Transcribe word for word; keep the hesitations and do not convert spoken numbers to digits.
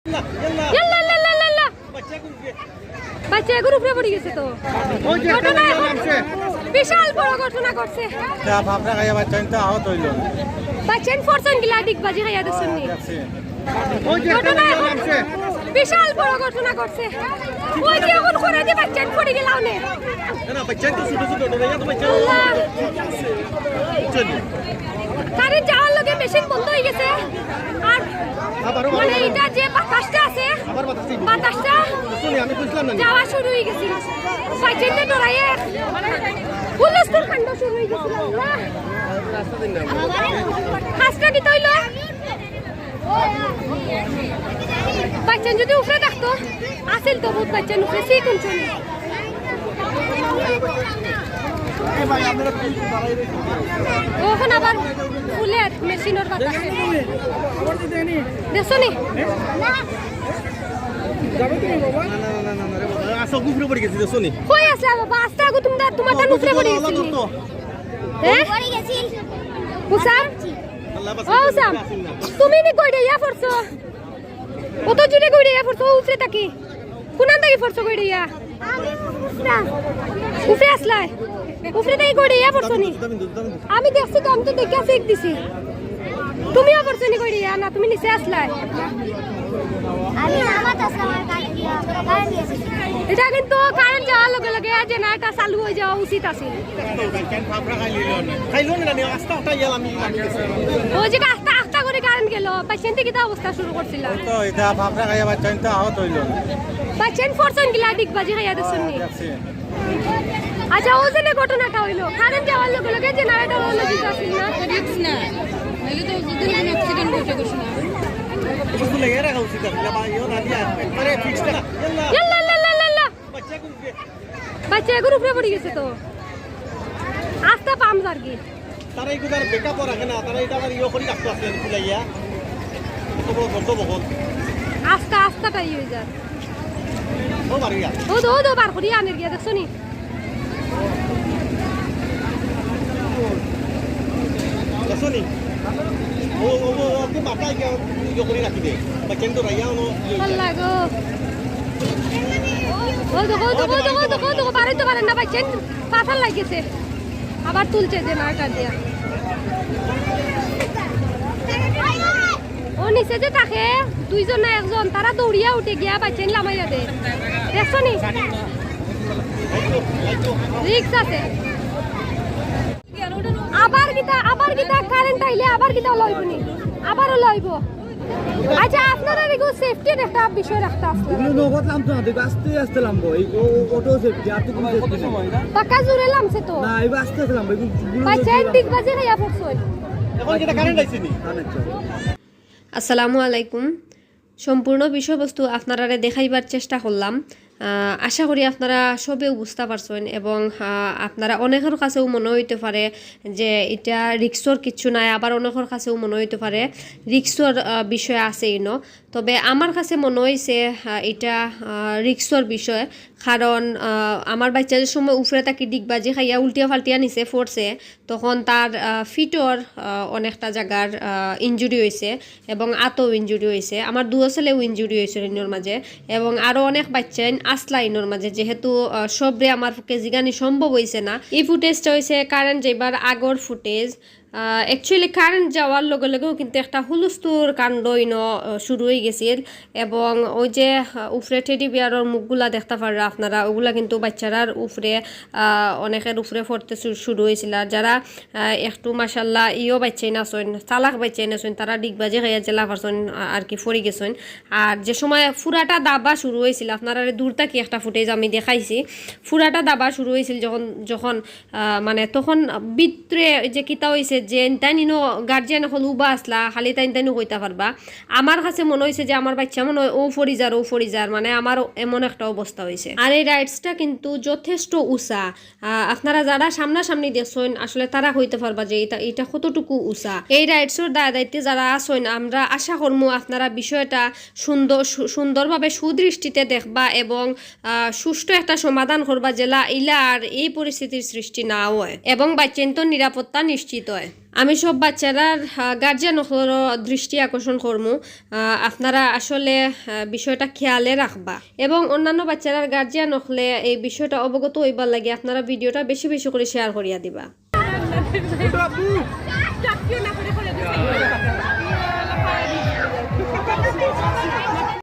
ইয়াল্লা, ইয়াল্লা, ইয়াল্লা, ইয়াল্লা। বাচ্চা এগুর উপরে পড়ি গেছে তো। ঘটনা এখন বিশাল বড় ঘটনা ঘটছে। তা ফাফড়া খাইয়া বাচ্চা কিন্তু আহত অইলো। বাচ্চা পড়ছইন গিলা ডিগবাজি খাইয়া দেখছইন নি? দেখছি। ঘটনা এখন বিশাল বড় ঘটনা ঘটছে। ওই যে এখন করে যে বাচ্চা পড়ি গেলা অনে। না, না, বাচ্চা তো ছোট ছোট, ওটা তো বাচ্চা। আল্লাহ। চলি। কারেন্ট যাওয়ার লগে মেশিন বন্ধ অই গেছে। আর আবারও মানে এটা যে বাতাসটা আছে, আবার বাতাস অই গেছে। বাতাসটা চলি, আমি বুঝলাম না। যাওয়া শুরু অই গেছে। বাচ্চাইন্তে ডরাইয়ে হুলস্থুল কাণ্ড শুরু অই গেছে। আল্লাহ। খাসটা কিতা অইলো? বাচ্চাইন যদি উপরে থাকতো, আছিল তো বহুত বাচ্চাইন উপরে, সি কোন চলে। অখন আবার ফুলের মেশিনর বাতাসে। দেখছো নি? আচ্ছা, উপরে পড়ি গেছি, দেখছো নি? কই আছে বাবা? আস্তে আগো তোমরা, তোমার তান উপরে পড়ি গেছিল। হ্যাঁ? হুসাম? ও হুসাম, তুমি নি গড়িয়া পড়ছো? অত জোরে গড়িয়া পড়ছো, উপরে থাকি। কোনান থাকি পড়ছো গড়িয়া? উপরে আসলাই? উপরে থাকি গড়িয়া পড়ছো নি? আমি দেখছি তো, আমি তো দেখে চেক দিছি। তুমিও পড়ছো নি গড়িয়া? না, তুমি নিচে আসলাই। আমি নামাজ আসলাম, আর কারেন্ট দিয়া, কারেন্ট দিয়েছে। এটা কিন্তু কারেন্ট যাওয়ার লগে লগে জেনারেটর চালু অই যাওয়া উচিত আছিল। খাইলো না, আমি আস্তা উঠাই গেলাম, আমি ওই যে আস্তা আস্তা করে কারেন্ট গেল, বাচ্চাইন্তে কিতা অবস্থা শুরু করছিল। তো এটা ফাফড়া খাইয়া বাচ্চাইন্তে আহত অইলো। বাচ্চাইন পড়ছইন গিলা ডিগবাজি খাইয়া দেখছইন নি? দেখছি। আচ্ছা, ও যে ঘটনাটা অইলো, কারেন্ট যাওয়ার লগে লগে জেনারেটর অইলো দিতে আছিল না? রিস্ক না, নাইলে তো যদি কোনো অ্যাক্সিডেন্ট ঘটে কিছু না। কিছু লেগে রাখা উচিত আছিল, বা ইয়ে না দিয়া, একবারে ফিক্সড না। ইয়াল্লা, ইয়াল্লা, ইয়াল্লা, ইয়াল্লা। বাচ্চা এগুর উপরে পড়ি গেছে তো। আস্তা পাম যার কি। তারা এগুলো আর বেকআপও রাখে না, তারা এটা আবার ইয়ে করে রাখতে আসলে ফুলাইয়া। কত বড় গর্ত বহল। আস্তা, আস্তাটাই অই যার। ও বাড়িয়া। ও দো, ও দো, বার করিয়া আনের গিয়া, দেখছো নি? দেখছো নি? ও, ও, ও, ও, আপনি মাথায় গিয়া ইয়ে করে রাখি দে। বা কেন তো রাইয়া অনো ইয়ে অই যায়। আল্লাহ গো। ও দেখো, ও দেখো, ও দেখো, ও দেখো, ও দেখো, বাড়াইতে পারেন না, বাচ্চাইন পাথর লাগিছে। আবার তুলছে যে মার্কার দিয়া। ও নিচে যে থাকে, দুইজন না একজন, তারা দৌড়িয়া উঠে গিয়া বাচ্চাইন লামাইয়া দে। দেখছো নি? রিস্ক আছে। আবার কিতা, আবার কিতা কারেন্ট আইলে আবার কিতা লইব নি? আবারও লইব। আচ্ছা, আপনারা এগু সেফটির একটা বিষয় রাখতে আসলে। এগুলো নগদ লামতো না, দেখো আস্তে আস্তে লামবো। এই ও-, ও-, অটো সেফটি, আর তো কোনো সেফটি নেই। পাক্কা জোরে লামছে তো। না, এগুলো আস্তে আস্তে লামবো। এগুলো, এগুলো বাচ্চা জোরে লামবো। ডিগবাজি খাইয়া পড়ছইন। এখন কিতা কারেন্ট আইছে নি? কারেন্ট আইছে। আসসালামু আলাইকুম। সম্পূর্ণ বিষয়বস্তু আপনারারে দেখাইবার চেষ্টা করলাম। আহ, আশা করি আপনারা সবেউ বুঝতা পারছইন এবং, আহ, আপনারা অনেকের কাছেও মনে অইতে পারে যে ইটা রিস্কর কিচ্ছু নাই, আবার অনেকের কাছেও মনে অইতে পারে রিস্কর, আহ, বিষয় আছে ইনো। তবে আমার কাছে মনে অইছে, আহ, ইটা, আহ, রিস্কর বিষয়, কারণ, আহ, আমার বাচ্চা যে সময় উপরে থাকি ডিগবাজি খাইয়া উল্টিয়া ফাল্টিয়া নিচে পড়ছে, তখন তার, আহ, ফিটর, আহ, অনেকটা জাগার, আহ, ইনজুরি অইছে এবং আতও ইনজুরি অইছে। আমার দুও ছেলেও ইনজুরি অইছে ইনোর মাঝে এবং আরও অনেক বাচ্চাইন আসলা ইনোর মাঝে, যেহেতু, আহ, সবরে আমার পক্ষে জিগানি সম্ভব অইছে না। ই ফুটেজটা অইছে কারেন্ট যাইবার আগর ফুটেজ। আহ, actually কারেন্ট যাওয়ার লগে লগেও কিন্তু একটা হুলস্থুল কাণ্ড ইনো, আহ, শুরু অই গেছিল। এবং ওই যে, আহ, উপরে টেডি বিয়ারর মুখগুলা দেখতা পাররা আপনারা, ওগুলা কিন্তু বাচ্চারার উপরে, আহ, অনেকের উপরে পড়তে শু-, শুরু অইছিল। আর যারা, আহ, একটু মাশাআল্লাহ ইয়ো বাচ্চাইন আছইন, চালাক বাচ্চাইন আছইন, তারা ডিগবাজি খাইয়া জেলা পারছইন, আ-, আর কি পড়ি গেছইন। আর যে সময় ফুরাটা দাবা শুরু অইছিল, আপনারারে দূর থাকি একটা ফুটেজ আমি দেখাইছি, ফুরাটা দাবা শুরু অইছিল যখন, যখন আহ, মানে, তখন ভিতরে যে কিতা অইছে, যে তাইন ইনো গার্জিয়ান অকল উবা আছলা, খালি তাইন তাইনও কইতা পারবা। আমার কাছে মনে অইছে যে আমার বাচ্চা মনে অয় ও পড়ি যার, ও পড়ি যার, মানে, আমার এমন একটা অবস্থা অইছে। আর এই রাইডসটা কিন্তু যথেষ্ট উঁচা। আহ, আপনারা যারা সামনাসামনি দেখছইন, আসলে তারা কইতা পারবা যে ইটা, ইটা কতটুকু উঁচা। এই রাইডসর দায় দায়িত্বে যারা আছইন, আমরা আশা করমু আপনারা বিষয়টা সুন্দর, সু-, সুন্দরভাবে সুদৃষ্টিতে দেখবা এবং আহ, সুষ্ঠু একটা সমাধান করবা, যেলা ইলা আর এই পরিস্থিতির সৃষ্টি না অয় এবং বাচ্চাইন্তর নিরাপত্তা নিশ্চিত অয়। আমি সব বাচ্চারার গার্জিয়ান অকলরও দৃষ্টি আকর্ষণ করমু, আহ, আপনারা আসলে আহ, বিষয়টা খেয়ালে রাখবা এবং অন্যান্য বাচ্চারার গার্জিয়ান অকলে এই বিষয়টা অবগত হইবার লাগি আপনারা ভিডিওটা বেশি বেশি করে শেয়ার করিয়া দিবা।